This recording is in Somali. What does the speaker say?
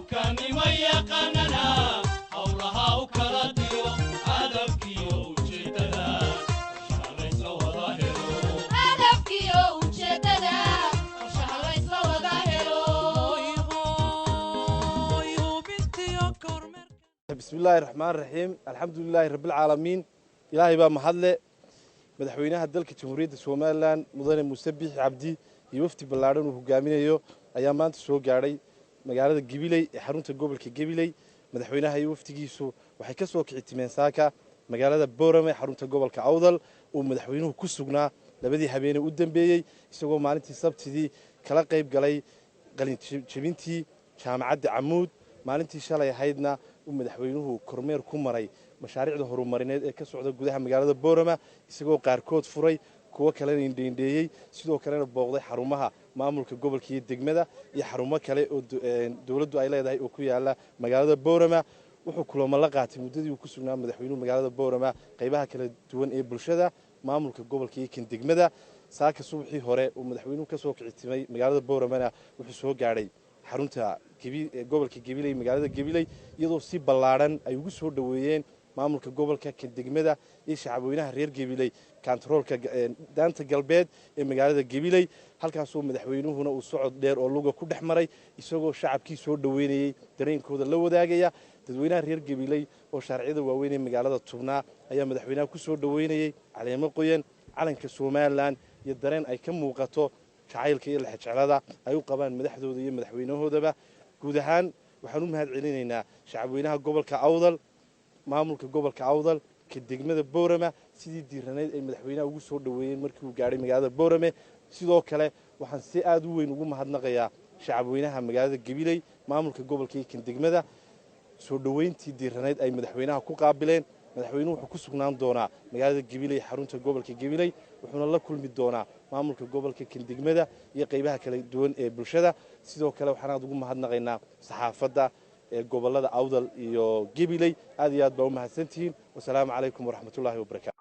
Habkanima yaqaanana howlaha u kala diro, hadafkiyo ujeedada qorshaha laysla wada helo. Hadafkiyo ujeedada qorshaha laysla wada helo. Bismi illaahi raxmaan raxiim, alxamdu lilaahi rabbilcaalamiin, Ilaahay baa mahadle. Madaxweynaha dalka Jamhuuriyadda Somaliland, Mudane Muuse Biixi Cabdi, iyo wafdi ballaadhan uu hogaaminayo ayaa maanta soo gaadhay magaalada Gabiley ee xarunta gobolka Gabiley. Madaxweynaha iyo wafdigiisu waxay ka soo kici timeen saaka magaalada Boorame, xarunta gobolka Awdal, uu madaxweynuhu ku sugnaa labadii habeene u dambeeyey, isagoo maalintii Sabtidii kala qayb galay qalinjebintii Jaamacadda Camuud. Maalintii shalay ahaydna uu madaxweynuhu kormeer ku maray mashaariicda horumarineed ee ka socda gudaha magaalada Boorama, isagoo qaarkood furay, kuwo kalena indheindheeyey, sidoo kalena booqday xarumaha maamulka gobolka iyo degmada iyo xarumo kale oo dowladdu ay leedahay oo ku yaala magaalada Boorama. Wuxuu kulamo la qaatay muddadii uu ku sugnaa madaxweynuhu magaalada Boorama qaybaha kala duwan ee bulshada, maamulka gobolka iyo kan degmada. Saaka subaxii hore uu madaxweynuhu ka soo kicitimay magaalada Booramana wuxuu soo gaadhay xarunta gobolka Gabiley, magaalada Gabiley, iyadoo si ballaadhan ay ugu soo dhoweeyeen maamulka gobolka, kan degmada iyo shacabweynaha reer Gabiley kantaroolka daanta galbeed ee magaalada Gabiley, halkaasoo madaxweynuhuna uu socod dheer oo luga ku dhex maray, isagoo shacabkii soo dhoweynayey dareenkooda la wadaagaya. Dadweynaha reer Gabiley oo shaarciyada waaweyn ee magaalada tubnaa ayaa madaxweynaha ku soo dhoweynayey caleemo qoyan, calanka Somaliland iyo dareen ay ka muuqato jacaylka iyo lexejeclada ay u qabaan madaxdooda iyo madaxweynahoodaba. Guud ahaan waxaan u mahad celinaynaa shacabweynaha gobolka Awdal, maamulka gobolka Awdal, ka degmada Boorama, sidii diiranayd ay madaxweynaha ugu soo dhoweeyeen markii uu gaadhay magaalada Boorame. Sidoo kale waxaan si aad u weyn ugu mahadnaqayaa shacabweynaha magaalada Gabiley, maamulka gobolka iyo kan degmada, soo dhoweyntii diiranayd ay madaxweynaha ku qaabileen. Madaxweynuhu wuxuu ku sugnaan doonaa magaalada Gabiley, xarunta gobolka Gabiley, wuxuuna la kulmi doonaa maamulka gobolka, kan degmada iyo qaybaha kala duwan ee bulshada. Sidoo kale waxaan aad ugu mahadnaqaynaa saxaafadda ee gobolada Awdal iyo Gabiley. Aad iyo aad baa u mahadsantihiin. Wasalaamu calaykum waraxmatullaahi wabarakatu.